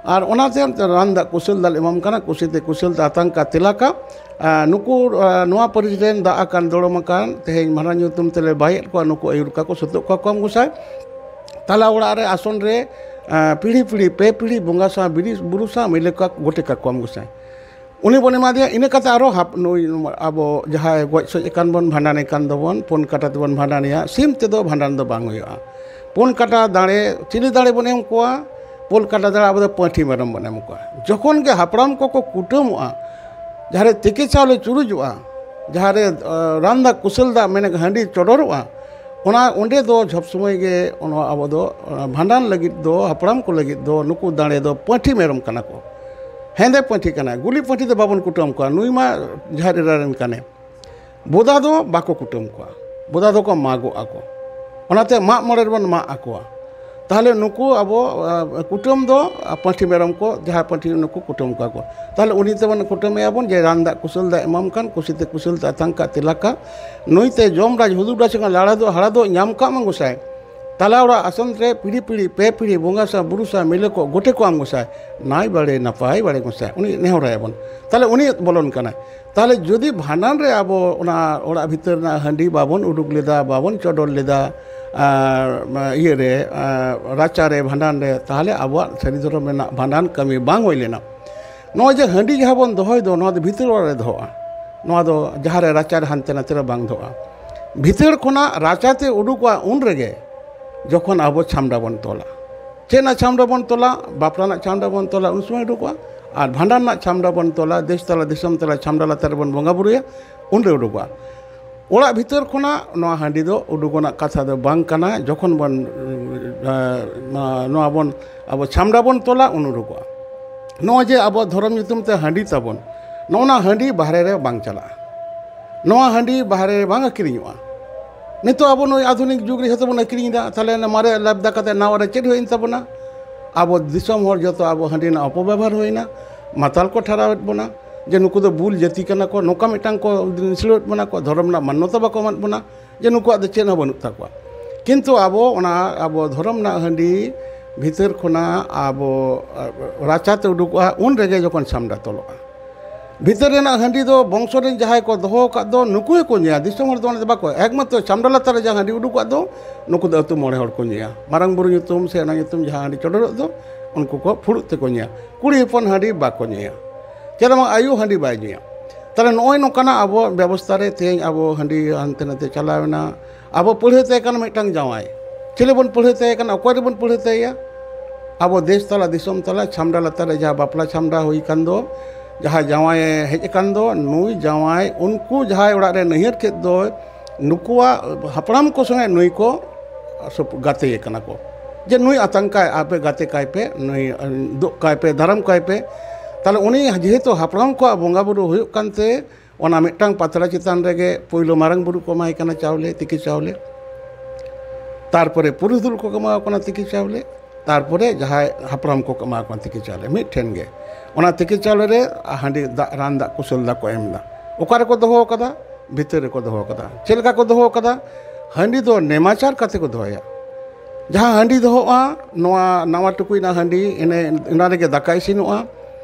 ᱟᱨ ᱚᱱᱟᱛᱮ ᱨᱟᱱ ᱫᱟᱜ ᱠᱩᱥᱟᱹᱞ ᱫᱟᱜ ᱞᱮ ᱮᱢᱟᱢ ᱠᱟᱱᱟ, ᱠᱩᱥᱤ ᱛᱮ ᱠᱩᱥᱟᱹᱞ ᱛᱮ ᱟᱛᱟᱝ ᱠᱟ ᱛᱮᱞᱟ ᱠᱟ᱾ ᱟᱨ ᱱᱩᱠᱩ, ᱟᱸ, ᱱᱚᱣᱟ ᱯᱟᱹᱨᱤᱥ ᱨᱮᱱ ᱫᱟᱜ ᱟᱠᱟᱱ ᱫᱚᱲᱚᱢ ᱟᱠᱟᱱ ᱛᱮᱦᱮᱧ ᱵᱷᱟᱸᱰᱟᱱ ᱧᱩᱛᱩᱢ ᱛᱮᱞᱮ ᱵᱟᱭᱮᱫ ᱠᱚᱣᱟ, ᱱᱩᱠᱩ ᱟᱹᱭᱩᱨ ᱠᱟᱠᱚ ᱥᱟᱹᱛᱚᱜ ᱠᱟᱠᱚᱣᱟᱢ ᱜᱚᱸᱥᱟᱭ᱾ ᱛᱟᱞᱟ ᱚᱲᱟᱜ ᱨᱮ ᱟᱥᱚᱱ ᱨᱮ, ᱟᱸ, ᱯᱤᱲᱦᱤ ᱯᱤᱲᱦᱤ, ᱯᱮ ᱯᱤᱲᱦᱤ ᱵᱚᱸᱜᱟ ᱥᱟᱶ ᱵᱤᱨᱤ ᱵᱩᱨᱩ ᱥᱟᱶ ᱢᱤᱞᱟᱹ ᱠᱟ-, ᱜᱚᱴᱮ ᱠᱟᱠᱚᱣᱟᱢ ᱜᱚᱸᱥᱟᱭ᱾ ᱩᱱᱤ ᱵᱚᱱ ᱮᱢᱟ ᱫᱮᱭᱟ᱾ ᱤᱱᱟᱹ ᱠᱟᱛᱮ ᱟᱨᱚ ᱦᱟᱯ-, ᱱᱩᱭ ᱟᱵᱚ ᱡᱟᱦᱟᱸᱭ ᱜᱚᱡ ᱥᱚᱡ ᱟᱠᱟᱱ ᱵᱚᱱ ᱵᱷᱟᱸᱰᱟᱱᱮ ᱠᱟᱱ ᱫᱚᱵᱚᱱ, ᱯᱩᱱ ᱠᱟᱴᱟ ᱛᱮᱵᱚᱱ ᱵᱷᱟᱸᱰᱟᱱᱮᱭᱟ᱾ ᱥᱤᱢ ᱛᱮᱫᱚ ᱵᱷᱟᱸᱰᱟᱱ ᱫᱚ ᱵᱟᱝ ᱦᱩᱭᱩᱜᱼᱟ᱾ ᱯᱩᱱ ᱠᱟᱴᱟ ᱫᱟᱲᱮ, ᱪᱤᱞᱤ ᱫᱟᱲᱮ ᱵᱚᱱ ᱮᱢ ᱠᱚᱣᱟ? ᱯᱩᱱ ᱠᱟᱴᱟ ᱫᱟᱲᱮ ᱟᱵᱚ ᱫᱚ ᱯᱟᱹᱴᱷᱤ ᱢᱮᱨᱚᱢ ᱵᱚᱱ ᱮᱢ ᱠᱚᱣᱟ᱾ ᱡᱚᱠᱷᱚᱱ ᱜᱮ ᱦᱟᱯᱲᱟᱢ ᱠᱚᱠᱚ ᱠᱩᱴᱟᱹᱢᱚᱜᱼᱟ, ᱡᱟᱦᱟᱸ ᱨᱮ ᱛᱤᱠᱤ ᱪᱟᱣᱞᱮ ᱪᱩᱨᱩᱡᱚᱜᱼᱟ, ᱡᱟᱦᱟᱸ ᱨᱮ, ᱟᱸ, ᱨᱟᱱ ᱫᱟᱜ ᱠᱩᱥᱟᱹᱞ ᱫᱟᱜ ᱢᱮᱱᱮ ᱦᱟᱺᱰᱤ ᱪᱚᱰᱚᱨᱚᱜᱼᱟ, ᱚᱱᱟ ᱚᱸᱰᱮ ᱫᱚ ᱡᱷᱚᱵ ᱥᱚᱢᱚᱭ ᱜᱮ ᱚᱱᱟ ᱟᱵᱚ ᱫᱚ, ᱚᱱᱟ ᱵᱷᱟᱸᱰᱟᱱ ᱞᱟᱹᱜᱤᱫ ᱫᱚ, ᱦᱟᱯᱲᱟᱢ ᱠᱚ ᱞᱟᱹᱜᱤᱫ ᱫᱚ ᱱᱩᱠᱩ ᱫᱟᱲᱮ ᱫᱚ ᱯᱟᱹᱴᱷᱤ ᱢᱮᱨᱚᱢ ᱠᱟᱱᱟ ᱠᱚ᱾ ᱦᱮᱸᱫᱮ ᱯᱟᱹᱴᱷᱤ ᱠᱟᱱᱟᱭ, ᱜᱩᱞᱤ ᱯᱟᱹᱴᱷᱤ ᱫᱚ ᱵᱟᱵᱚᱱ ᱠᱩᱴᱟᱹᱢ ᱠᱚᱣᱟ, ᱱᱩᱭ ᱢᱟ ᱡᱟᱦᱮᱨ ᱮᱨᱟ ᱨᱮᱱ ᱠᱟᱱᱮ᱾ ᱵᱚᱫᱟ ᱫᱚ ᱵᱟᱠᱚ ᱠᱩᱴᱟᱹᱢ ᱠᱚᱣᱟ, ᱵᱚᱫᱟ ᱫᱚᱠᱚ ᱢᱟᱜᱚᱜ ᱟᱠᱚ᱾ ᱚᱱᱟᱛᱮ ᱢᱟᱜ ᱢᱚᱬᱮ ᱨᱮᱵᱚᱱ ᱢᱟᱜ ᱟᱠᱚᱣᱟ᱾ ᱛᱟᱦᱚᱞᱮ ᱱᱩᱠᱩ ᱟᱵᱚ ᱟ, ᱠᱩᱴᱟᱹᱢ ᱫᱚ ᱟ, ᱯᱟᱹᱴᱷᱤ ᱢᱮᱨᱚᱢ ᱠᱚ, ᱡᱟᱦᱟᱸ ᱯᱟᱹᱴᱷᱤ, ᱱᱩᱠᱩ ᱠᱩᱴᱟᱹᱢ ᱠᱚᱣᱟ ᱠᱚ᱾ ᱛᱟᱦᱚᱞᱮ ᱩᱱᱤ ᱛᱮᱵᱚᱱ ᱠᱩᱴᱟᱹᱢᱮᱭᱟ ᱵᱚᱱ ᱡᱮ ᱨᱟᱱ ᱫᱟᱜ ᱠᱩᱥᱟᱹᱞ ᱫᱟᱜ ᱮᱢᱟᱢ ᱠᱟᱱ, ᱠᱩᱥᱤᱛᱮ ᱠᱩᱥᱟᱹᱞ ᱛᱮ ᱟᱛᱟᱝ ᱠᱟᱜ ᱛᱮᱞᱟ ᱠᱟᱜ, ᱱᱩᱭ ᱛᱮ ᱡᱚᱢ ᱨᱟᱡᱽ ᱦᱩᱫᱩᱲ ᱨᱟᱡᱽ ᱠᱷᱚᱱ ᱞᱟᱲᱟ ᱫᱚ ᱦᱟᱲᱟ ᱫᱚ ᱧᱟᱢ ᱠᱟᱜ ᱢᱟ ᱜᱚᱸᱥᱟᱭ᱾ ᱛᱟᱞᱟ ᱚᱲᱟᱜ ᱟᱥᱚᱱ ᱨᱮ ᱯᱤᱲᱦᱤ ᱯᱤᱲᱦᱤ ᱯᱮ ᱯᱤᱲᱦᱤ ᱵᱚᱸᱜᱟ ᱥᱟᱶ ᱵᱩᱨᱩ ᱥᱟᱶ ᱢᱤᱞᱟᱹ ᱠᱚ ᱜᱚᱴᱮ ᱠᱚᱜ ᱟᱢ ᱜᱚᱸᱥᱟᱭ᱾ ᱱᱟᱭ ᱵᱟᱲᱮ ᱱᱟᱯᱟᱭ ᱵᱟᱲᱮ ᱜᱚᱸᱥᱟᱭ, ᱩᱱᱤ ᱱᱮᱦᱚᱨᱟᱭᱟ ᱵᱚᱱ᱾ ᱛᱟᱦᱚᱞᱮ ᱩᱱᱤ ᱵᱚᱞᱚᱱ ᱠᱟᱱᱟᱭ᱾ ᱛᱟᱦᱚᱞᱮ ᱡᱩᱫᱤ ᱵᱷᱟᱸᱰᱟᱱ ᱨᱮ ᱟᱵᱚ ᱚᱱᱟ ᱚᱲᱟᱜ ᱵᱷᱤᱛᱟᱹᱨ ᱨᱮᱱᱟᱜ ᱦᱟᱺᱰᱤ ᱵᱟᱵᱚᱱ ᱩᱰᱩᱠ ᱞᱮᱫᱟ, ᱵᱟᱵᱚᱱ ᱪᱚᱰᱚᱨ ᱞᱮᱫᱟ, ᱟᱨ, ᱤᱭᱟᱹᱨᱮ, ᱟᱨ, ᱨᱟᱪᱟᱨᱮ, ᱵᱷᱟᱸᱰᱟᱱ ᱨᱮ, ᱛᱟᱦᱚᱞᱮ ᱟᱵᱚᱣᱟᱜ ᱥᱟᱹᱨᱤ ᱫᱷᱚᱨᱚᱢ ᱨᱮᱱᱟᱜ ᱵᱷᱟᱸᱰᱟᱱ ᱠᱟᱹᱢᱤ ᱵᱟᱝ ᱦᱩᱭ ᱞᱮᱱᱟ᱾ ᱱᱚᱜᱼᱚᱭ ᱡᱮ ᱦᱟᱺᱰᱤ ᱡᱟᱦᱟᱸ ᱵᱚᱱ ᱫᱚᱦᱚᱭ ᱫᱚ, ᱱᱚᱣᱟ ᱫᱚ ᱵᱷᱤᱛᱟᱹᱨ ᱚᱲᱟᱜ ᱨᱮ ᱫᱚᱦᱚᱜᱼᱟ᱾ ᱱᱚᱣᱟ ᱫᱚ ᱡᱟᱦᱟᱸ ᱨᱮ ᱨᱟᱪᱟᱨᱮ ᱦᱟᱱᱛᱮ ᱱᱟᱛᱮ ᱨᱮ ᱵᱟᱝ ᱫᱚᱦᱚᱜᱼᱟ᱾ ᱵᱷᱤᱛᱟᱹᱨ ᱠᱷᱚᱱᱟᱜ ᱨᱟᱪᱟᱛᱮ ᱩᱰᱩᱠᱚᱜᱼᱟ ᱩᱱ ᱨᱮᱜᱮ, ᱡᱚᱠᱷᱚᱱ ᱟᱵᱚ ᱪᱷᱟᱢᱰᱟ ᱵᱚᱱ ᱛᱚᱞᱟ᱾ ᱪᱮᱫ ᱨᱮᱱᱟᱜ ᱪᱷᱟᱢᱰᱟ ᱵᱚᱱ ᱛᱚᱞᱟ? ᱵᱟᱯᱞᱟ ᱨᱮᱱᱟᱜ ᱪᱷᱟᱢᱰᱟ ᱵᱚᱱ ᱛᱚᱞᱟ, ᱩᱱ ᱥᱚᱢᱚᱭ ᱩᱰᱩᱠᱚᱜᱼᱟ᱾ ᱟᱨ ᱵᱷᱟᱸᱰᱟᱱ ᱨᱮᱱᱟᱜ ᱪᱷᱟᱢᱰᱟ ᱵᱚᱱ ᱛᱚᱞᱟ, ᱫᱮᱥ ᱛᱟᱞᱟ ᱫᱤᱥᱚᱢ ᱛᱟᱞᱟ ᱪᱷᱟᱢᱰᱟ ᱞᱟᱛᱟᱨ ᱨᱮᱵᱚᱱ ᱵᱚᱸᱜᱟ ᱵᱩᱨᱩᱭᱟ, ᱩᱱᱨᱮ ᱩᱰᱩᱠᱚᱜᱼᱟ᱾ ᱚᱲᱟᱜ ᱵᱷᱤᱛᱟᱹᱨ ᱠᱷᱚᱱᱟᱜ ᱱᱚᱣᱟ ᱦᱟᱺᱰᱤ ᱫᱚ ᱩᱰᱩᱠ ᱨᱮᱱᱟᱜ ᱠᱟᱛᱷᱟ ᱫᱚ ᱵᱟᱝ ᱠᱟᱱᱟ᱾ ᱡᱚᱠᱷᱚᱱ ᱵᱚᱱ, ᱮᱸ, ᱱᱚᱣᱟ ᱵᱚᱱ, ᱟᱵᱚ ᱪᱷᱟᱢᱰᱟ ᱵᱚᱱ ᱛᱚᱞᱟ, ᱩᱱ ᱩᱰᱩᱠᱚᱜᱼᱟ᱾ ᱱᱚᱜᱼᱚᱭ ᱡᱮ ᱟᱵᱚ ᱫᱷᱚᱨᱚᱢ ᱧᱩᱛᱩᱢ ᱛᱮ ᱦᱟᱺᱰᱤ ᱛᱟᱵᱚᱱ, ᱱᱚᱜᱼᱚ ᱱᱟ ᱦᱟᱺᱰᱤ ᱵᱟᱦᱨᱮ ᱨᱮ ᱵᱟᱝ ᱪᱟᱞᱟᱜᱼᱟ᱾ ᱱᱚᱣᱟ ᱦᱟᱺᱰᱤ ᱵᱟᱦᱨᱮ ᱨᱮ ᱵᱟᱝ ᱟᱹᱠᱷᱨᱤᱧᱚᱜᱼᱟ᱾ ᱱᱤᱛᱚᱜ ᱟᱵᱚ ᱱᱩᱭ ᱟᱫᱷᱩᱱᱤᱠ ᱡᱩᱜᱽ ᱨᱮ ᱡᱷᱚᱛᱚ ᱵᱚᱱ ᱟᱹᱠᱷᱨᱤᱧ ᱮᱫᱟ, ᱛᱟᱦᱚᱞᱮ ᱚᱱᱟ ᱢᱟᱨᱮ ᱞᱟᱵᱫᱟ ᱠᱟᱛᱮ ᱱᱟᱣᱟ ᱨᱮ ᱪᱮᱫ ᱦᱩᱭᱮᱱ ᱛᱟᱵᱚᱱᱟ? ᱟᱵᱚ ᱫᱤᱥᱚᱢ ᱦᱚᱲ ᱡᱷᱚᱛᱚ ᱟᱵᱚ ᱦᱟᱺᱰᱤ ᱨᱮᱱᱟᱜ ᱚᱯᱚᱵᱮᱵᱚᱦᱟᱨ ᱦᱩᱭᱱᱟ, ᱢᱟᱛᱟᱞ ᱠᱚ ᱴᱷᱟᱨᱟᱣᱮᱫ ᱵᱚᱱᱟ, ᱡᱮ ᱱᱩᱠᱩ ᱫᱚ ᱵᱩᱞ ᱡᱟᱹᱛᱤ ᱠᱟᱱᱟ ᱠᱚ, ᱱᱚᱝᱠᱟ ᱢᱤᱫᱴᱟᱝ ᱠᱚ ᱱᱤᱥᱲᱟᱹᱣᱮᱫ ᱵᱚᱱᱟ ᱠᱚ, ᱫᱷᱚᱨᱚᱢ ᱨᱮᱱᱟᱜ ᱢᱟᱱᱱᱚᱛᱟ ᱵᱟᱠᱚ ᱮᱢᱟᱫ ᱵᱚᱱᱟ, ᱡᱮ ᱱᱩᱠᱩᱣᱟᱜ ᱫᱚ ᱪᱮᱫ ᱦᱚᱸ ᱵᱟᱹᱱᱩᱜ ᱛᱟᱠᱚᱣᱟ᱾ ᱠᱤᱱᱛᱩ ᱟᱵᱚ ᱚᱱᱟ ᱟᱵᱚ ᱫᱷᱚᱨᱚᱢ ᱨᱮᱱᱟᱜ ᱦᱟᱺᱰᱤ ᱵᱷᱤᱛᱟᱹᱨ ᱠᱷᱚᱱᱟᱜ ᱟᱵᱚ, ᱟ, ᱨᱟᱪᱟᱛᱮ ᱩᱰᱩᱠᱚᱜᱼᱟ, ᱩᱱ ᱨᱮᱜᱮ ᱡᱚᱠᱷᱚᱱ ᱪᱷᱟᱢᱰᱟ ᱛᱚᱞᱚᱜᱼᱟ᱾ ᱵᱷᱤᱛᱟᱹᱨ ᱨᱮᱱᱟᱜ ᱦᱟᱺᱰᱤ ᱫᱚ ᱵᱚᱝᱥᱚ ᱨᱮᱱ ᱡᱟᱦᱟᱸᱭ ᱠᱚ ᱫᱚᱦᱚ ᱟᱠᱟᱫ ᱫᱚ, ᱱᱩᱠᱩ ᱜᱮᱠᱚ ᱧᱩᱭᱟ᱾ ᱫᱤᱥᱚᱢ ᱦᱚᱲ ᱫᱚ ᱚᱱᱟ ᱫᱚ ᱵᱟᱠᱚ, ᱮᱠᱢᱟᱛᱨᱚ ᱪᱷᱟᱢᱰᱟ ᱞᱟᱛᱟᱨ ᱨᱮ ᱡᱟᱦᱟᱸ ᱦᱟᱺᱰᱤ ᱩᱰᱩᱠᱚᱜ ᱫᱚ, ᱱᱩᱠᱩ ᱫᱚ ᱟᱹᱛᱩ ᱢᱚᱬᱮ ᱦᱚᱲ ᱠᱚ ᱧᱩᱭᱟ᱾ ᱢᱟᱨᱟᱝ ᱵᱩᱨᱩ ᱧᱩᱛᱩᱢ ᱥᱮ ᱚᱱᱟ ᱧᱩᱛᱩᱢ ᱡᱟᱦᱟᱸ ᱦᱟᱺᱰᱤ ᱪᱚᱰᱚᱨᱚᱜ ᱫᱚ, ᱩᱱᱠᱩ ᱠᱚ ᱯᱷᱩᱲᱩᱜ ᱛᱮᱠᱚ ᱧᱩᱭᱟ᱾ ᱠᱩᱲᱤ ᱦᱚᱯᱚᱱ ᱦᱟᱺᱰᱤ ᱵᱟᱠᱚ ᱧᱩᱭᱟ᱾ ᱪᱮᱫᱟᱜ ᱵᱟᱝ ᱟᱭᱳ ᱦᱟᱺᱰᱤ ᱵᱟᱭ ᱧᱩᱭᱟ? ᱛᱟᱦᱞᱮ ᱱᱚᱜᱼᱚᱭ ᱱᱚᱝᱠᱟᱱᱟᱜ ᱟᱵᱚᱣᱟᱜ ᱵᱮᱵᱚᱥᱛᱷᱟ ᱨᱮ ᱛᱮᱦᱮᱧ ᱟᱵᱚ ᱦᱟᱺᱰᱤ ᱦᱟᱱᱛᱮ ᱱᱟᱛᱮ ᱪᱟᱞᱟᱣ ᱮᱱᱟ᱾ ᱟᱵᱚ ᱯᱟᱹᱲᱦᱟᱹ ᱛᱟᱦᱮᱸ ᱠᱟᱱᱟ ᱢᱤᱫᱴᱟᱝ ᱡᱟᱶᱟᱭ, ᱪᱤᱞᱤ ᱵᱚᱱ ᱯᱟᱹᱲᱦᱟᱹ ᱛᱟᱦᱮᱸ ᱠᱟᱱᱟ, ᱚᱠᱚᱭ ᱨᱮᱵᱚᱱ ᱯᱟᱹᱲᱦᱟᱹ ᱛᱟᱭᱟ? ᱟᱵᱚ ᱫᱮᱥ ᱛᱟᱞᱟ ᱫᱤᱥᱚᱢ ᱛᱟᱞᱟ ᱪᱷᱟᱢᱰᱟ ᱞᱟᱛᱟᱨ ᱨᱮ ᱡᱟᱦᱟᱸ ᱵᱟᱯᱞᱟ ᱪᱷᱟᱢᱰᱟ ᱦᱩᱭ ᱠᱟᱱ ᱫᱚ, ᱡᱟᱦᱟᱸ ᱡᱟᱶᱟᱭᱮ ᱦᱮᱡ ᱟᱠᱟᱱ ᱫᱚ, ᱱᱩᱭ ᱡᱟᱶᱟᱭ ᱩᱱᱠᱩ ᱡᱟᱦᱟᱸᱭ ᱚᱲᱟᱜ ᱨᱮ ᱱᱟᱹᱭᱦᱟᱹᱨ ᱠᱮᱫ ᱫᱚᱭ, ᱱᱩᱠᱩᱣᱟᱜ ᱦᱟᱯᱲᱟᱢ ᱠᱚ ᱥᱚᱸᱜᱮ ᱱᱩᱭ ᱠᱚ ᱥᱩᱯ-, ᱜᱟᱛᱮ ᱠᱟᱱᱟ ᱠᱚ, ᱡᱮ ᱱᱩᱭ ᱟᱛᱟᱝ ᱠᱟᱭ, ᱟᱯᱮ ᱜᱟᱛᱮ ᱠᱟᱭ ᱯᱮ, ᱱᱩᱭ, ᱫᱩᱜ ᱠᱟᱭ ᱯᱮ, ᱫᱟᱨᱟᱢ ᱠᱟᱭ ᱯᱮ᱾ ᱛᱟᱦᱞᱮ ᱩᱱᱤ ᱡᱮᱦᱮᱛᱩ ᱦᱟᱯᱲᱟᱢ ᱠᱚᱣᱟᱜ ᱵᱚᱸᱜᱟ ᱵᱩᱨᱩ ᱦᱩᱭᱩᱜ ᱠᱟᱱᱛᱮ, ᱚᱱᱟ ᱢᱤᱫᱴᱟᱝ ᱯᱟᱛᱲᱟ ᱪᱮᱛᱟᱱ ᱨᱮᱜᱮ ᱯᱳᱭᱞᱳ ᱢᱟᱨᱟᱝ ᱵᱩᱨᱩ ᱠᱚ ᱮᱢᱟᱭ ᱠᱟᱱᱟ ᱪᱟᱣᱞᱮ, ᱛᱤᱠᱤ ᱪᱟᱣᱞᱮ᱾ ᱛᱟᱨᱯᱚᱨᱮ ᱯᱩᱨᱩᱫᱷᱩᱞ ᱠᱚ ᱮᱢᱟ ᱠᱚ ᱠᱟᱱᱟ ᱛᱤᱠᱤ ᱪᱟᱣᱞᱮ, ᱛᱟᱨᱯᱚᱨᱮ ᱡᱟᱦᱟᱸᱭ ᱦᱟᱯᱲᱟᱢ ᱠᱚᱠᱚ ᱮᱢᱟ ᱠᱚ ᱠᱟᱱᱟ ᱛᱤᱠᱤ ᱪᱟᱣᱞᱮ, ᱢᱤᱫ ᱴᱷᱮᱱ ᱜᱮ ᱚᱱᱟ ᱛᱤᱠᱤ ᱪᱟᱣᱞᱮ ᱨᱮ ᱦᱟᱺᱰᱤ ᱫᱟᱜ, ᱨᱟᱱ ᱫᱟᱜ, ᱠᱩᱥᱟᱹᱞ ᱫᱟᱜ ᱠᱚ ᱮᱢ ᱮᱫᱟ᱾ ᱚᱠᱟ ᱨᱮᱠᱚ ᱫᱚᱦᱚ ᱟᱠᱟᱫᱟ? ᱵᱷᱤᱛᱟᱹᱨ ᱨᱮᱠᱚ ᱫᱚᱦᱚ ᱟᱠᱟᱫᱟ᱾ ᱪᱮᱫ ᱞᱮᱠᱟ ᱠᱚ ᱫᱚᱦᱚ ᱟᱠᱟᱫᱟ? ᱦᱟᱺᱰᱤ ᱫᱚ ᱱᱮᱢᱟᱪᱟᱨ ᱠᱟᱛᱮ ᱠᱚ ᱫᱚᱦᱚᱭᱟ᱾ ᱡᱟᱦᱟᱸ ᱦᱟᱺᱰᱤ ᱫᱚᱦᱚᱜᱼᱟ, ᱱᱚᱣᱟ ᱱᱟᱣᱟ ᱴᱩᱠᱩᱡ ᱨᱮᱱᱟᱜ ᱦᱟᱺᱰᱤ, ᱮᱱᱮ-, ᱚᱱᱟ ᱨᱮᱜᱮ ᱫᱟᱠᱟ ᱤᱥᱤᱱᱚᱜᱼᱟ᱾